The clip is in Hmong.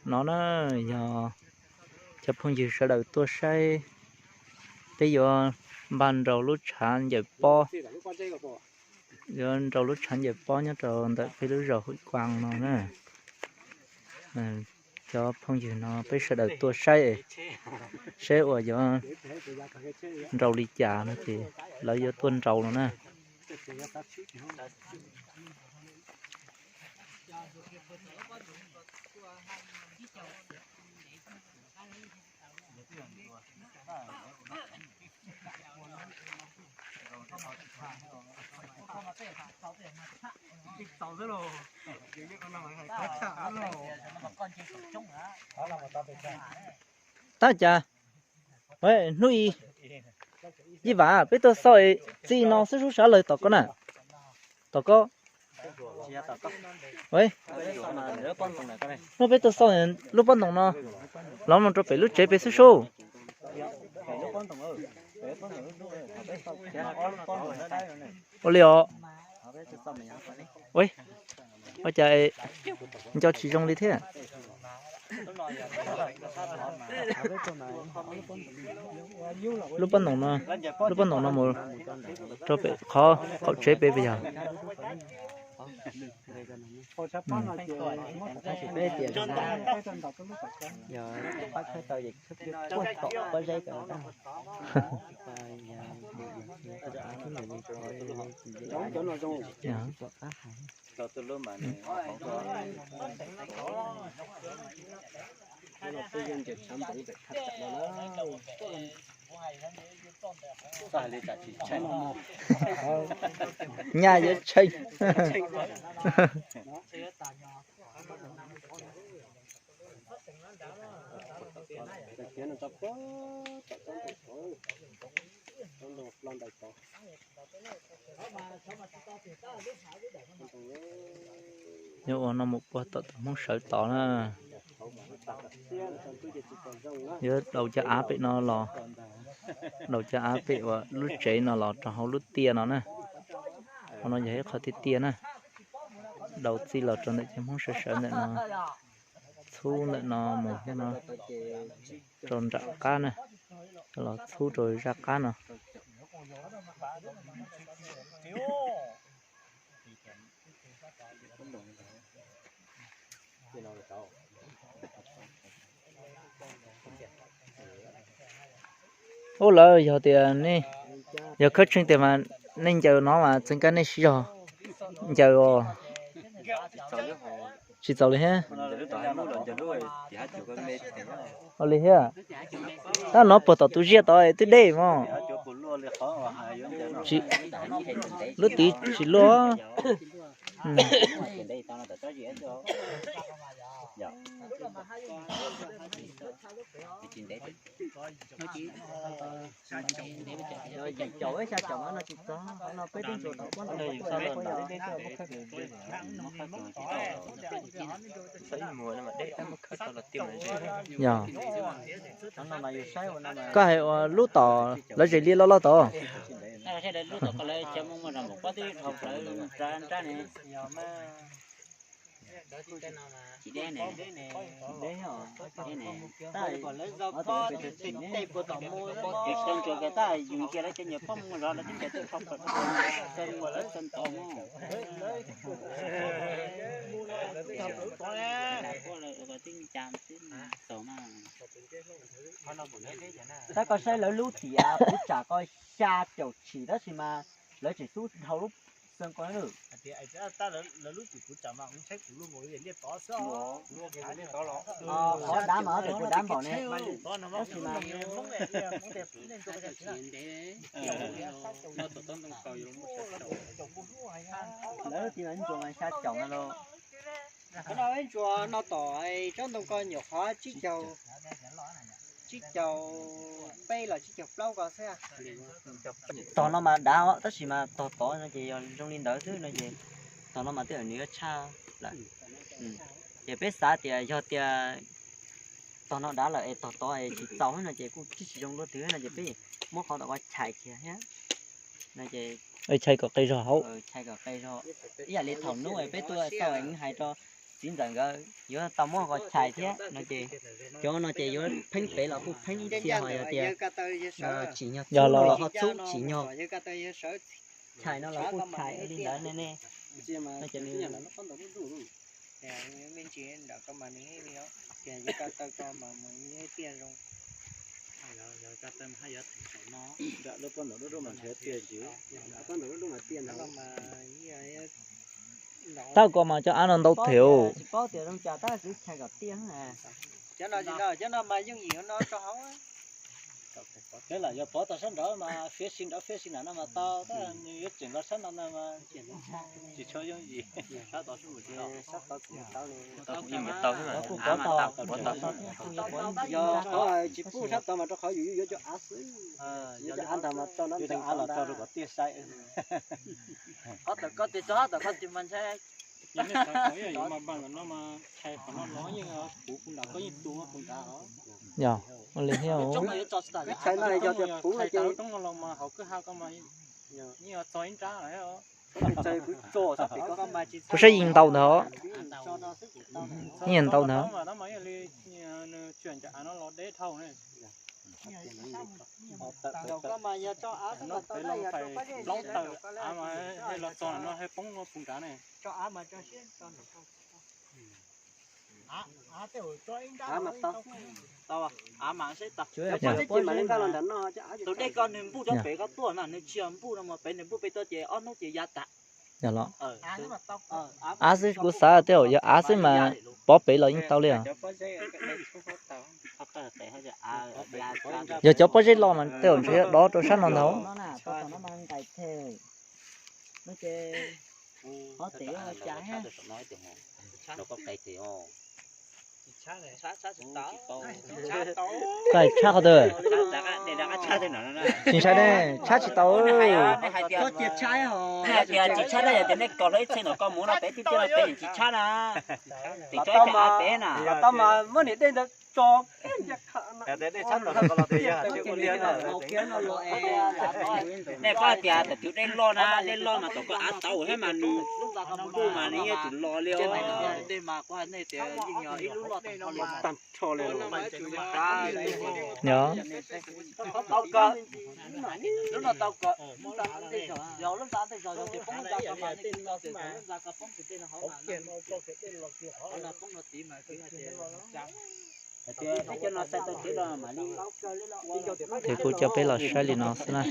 No na, yog cov phooj ywg sawv daws tuaj saib, peb yuav npaj nraus lub tshav ncaws pob, yuav nraus lub tshav ncaws pob nyob rau ntawm peb lub zos Hwm Kuas no na. Cov phooj ywg no peb sawv daws tuaj saib, saib uas yuav nraus li cas no ces lawv yuav tuaj nraus no na. Tab cas hnub i, Yij Vam, peb tuaj xauj txij no xwb sub sab lawm tom koj na, tom koj. Hnub peb tuaj xauj lub pob ntoos no los mus rau pem lub tsev pem xwb sub. Ua li os. Ua cas nco tsis zoo li thiab. Lub pob ntoos no, lub pob ntoos no mus rau pem qhov qaum tsev pem pes yog. Nyaj yuav tshee. Yuav ua no mus puag tom tus Hmoob sawv tod na. Yuav daus cov av pem no los, daus cov av pem uas lub tsev no los rau hauv lub tiaj no na. Qhov no yog ib qho tiaj tiaj na. Daus txij los rau ntawm cov Hmoob sawv sawv ntawm no, txhub ntawm no mus thiab no rau nram qab na, los txhub rau zaj qab no. Ub, lawv yog tias nej yog khawb tsheej tiag mas nej ncaws no mas txeev kab nej siv zog ncaws os. Tsis txaus li thiab. Ua li thiab. Tab no puag tom tus ziaj tod twb deb mog. Lub tid tsis luaj. Yog koj hais ua lub tom lawv zes liaj loj loj tod. Tab koj saib lawv lub tiam kuv tsam ko xya caum tshim tab sis mas lawv tseem xub dhau lub xeev ko na. Qhov dav mas ob tug kuv dav npaum ne, tab sis mas lawv lub tiam mas ib ntsuas mas xya caum no los. Ntsuas no tom tsob ntoo ko nyuam qhuav tsib caug, tsib caug peb los tsib caug plaub ko xwb. Tog no mas dav os, tab sis mas tog tod no ces yog zoo li ntawd xwb no ces tog no mas twb nws yuav tshaj lawm. Ces peb xav tias yog tias tog no dav lawm es tog tod es tsis txaus no ces kuj tsis zoo luaj twg no ces peb muab qhov tom ko chais kiag thiab no ces chais kom qe zog hauv, chais kom qe zog. Ib yam li thaum hnub peb tuaj tau hais rau Txiv ntxawm nkawd yuav tau muab qos chais thiab no ces, cov no ces yuav pheeb pem los kuj pheeb ib txhia, ho yog tias tsim nyog txhub los ho txhub, tsim nyog chais no los kuj chais li ntawd ne. Ne, no ces nws Tab ko mas cov av no ntau thiab. Tsis paub tias zoo cas tab sis chais kom tiaj. Cov no mas yeej yim no rau hauv. Cov lam yog pov tau sab nraud mas fiab si nraud fiab si nram no mas tau, tab nws yuav tseem los sab no no mas tsis tshua yooj yim. Sab tod sab mus tsis tau. Yog qhov tsis pub sab tod mas rau qhov yus yuav cov av xwb. Yuav cov av ntag mas tau no, av los tau rau kom tiaj sai. Qhov tawm koj tias tso qhov tawm koj tias mas ntshai. Yog nej xav tau ib yam mas npaj no mas chais qhov no los yeej puv puv nram, koj yeej tu puv nrad os. Yog, ua li thiab. Chais no yog tias puv chais roob no los mas hauv kwj ha ko mas yeej txog ib nrab lawm. Tus saib yeej ntau ntawd, yeej ntau ntawd. Tab mas ib yam li nws tsuam ncav av no los deb dhau ne. Plaub tawm av mas los txog no poob puv nrad ne. Tus dej ko nws npuj tsob pem koj tuaj mas nws tsis yog npuj no mas pem nws npuj pem toj ces ob hnub ces ya tas. Av xwb, kuv xav tej zaum yog av xwb mas pov pem los yeej tau li os. Yog cov pob zeb loj mas tej zaum ntshe yuav dov rau sab no ntag. Koj tshab qhov twg? Tsis ntshai ne, tshab tsis tau. Tsis tshab na, yog tias nej kos hlo ib txhia ntawm koj mus no peb twb tiaj no peb tsis tshab na. Tim tso ib cag av peb na. Tau mas muab niam dej ntawd tso. Nej koj tias tam tus dej loj na, dej loj mas tom koj av tau thiab mas nws npuj mas nws yeej tsis los li os. Yog. Ces kuv coj peb los saib li no xwb na.